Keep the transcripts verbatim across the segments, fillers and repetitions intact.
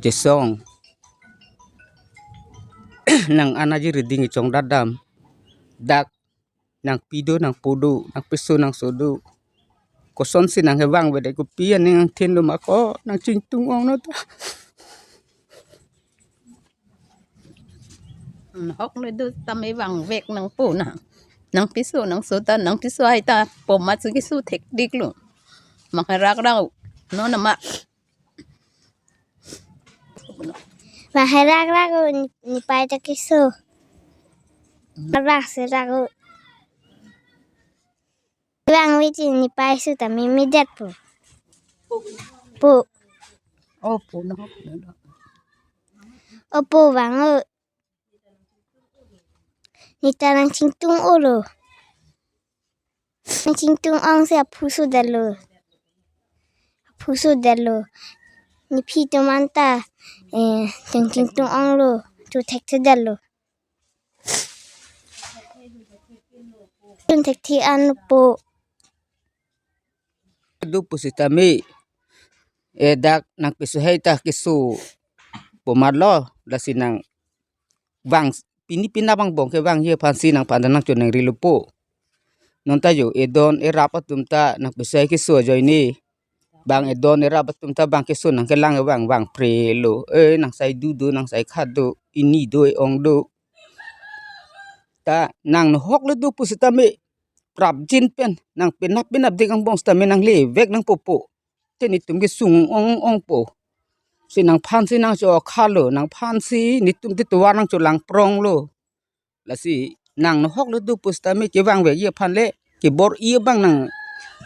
Esong. Nang anaji reading echong dadam. Dak nangpi do, nangpo do, nangpiso nangso do. Kosonsi nangkevang vede, kopi aning angthin do ma ko nangchingtung ong no ta. Nahok le do tame vangvek nangpo na. Nangpiso nangso ta, nangpiso hai ta pomat si keso thekdik lo. Mangherak rau. No nama. Mangherak rau ni, nepei ta keso. Herak se rau. Vang viti nepei su ta mimi det po. Po. O po no. O po vang o. Neta nangchingtung olo. Nangchingtung ong si aphu su detlo. Aphu su detlo. Nephi atum anta, eh, nangchingtung ong lo. Tu thekthe detlo. Tun thekthe an po. Do pusitame, eh, dak nangpiso hai ta keso pomat lo, lasi nangvang pini pina bang bong kevangji aphansi nangphan ta nangchoningri lo po. Non ta jo edon erap atum ta nangpiso hai keso ajoine. Bang edon erap atum ta bang keso nangkelang vang, vangpre lo. Eh, nangsai du do, nangsai kha do, ini do, e-ong do. Ta nang nahok le do pusitame prapjin pen, nang penap penap dik angbong sitame nanglevek nangpo po. Te netum kesung ong ong po. Si nangphansi nangcho kha lo, nangphansi netum te tovar nangcholang prong lo. Lasi nang nahok le do pusitame kevangvekji aphan le kebor-i abang nang,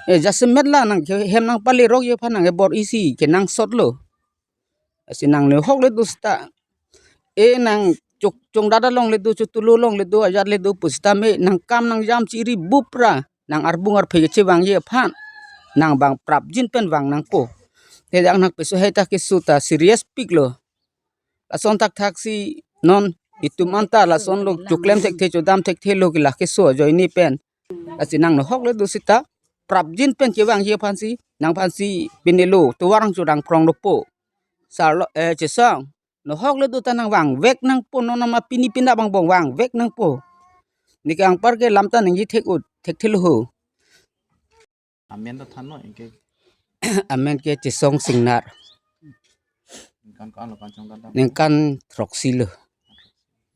eh, jasemet la nangkehem nangpalerokji aphan nang kebor-i si kenangsot lo. Lasi nang nahok le do seta. Eh, nang chok chongdat along le do, chotulo along le do, ajat le do pusitame nangkam nangjam chiri bupra nang arbung arphe kechevangji aphan nang bang prapjin pen vang nangpo. Te dak nangpiso hai ta keso ta serious pik lo. Lason thakthak si non itum anta lason lo choklem thekthe chodam thekthe lo ke la keso ajoine pen. Lasi nang nahok le do seta prapjin pen kevangji aphansi nangphansi pine lo tovar nangcholang prong lo po. Sar lo, eh, Chesong. Nahok le do ta nangvangvek nangpo, non nama pini pina bang bong vangvek nangpo. Neke anpar ke lam ta nangji thek ut, thekthe lo ho. Amen ta thannon ke. Amen ke Chesong Singnar. Ningkan ko-an lo kan chongdat? Ningkan throksi lo.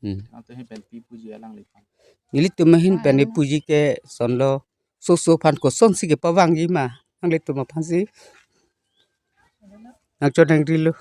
Hmm. Ante he pen pi puji alangliphan? Nelitum ahin pen e puji ke son lo, soso aphan kosonsi kepavangji ma, nanglitum aphansi nangchoningri lo.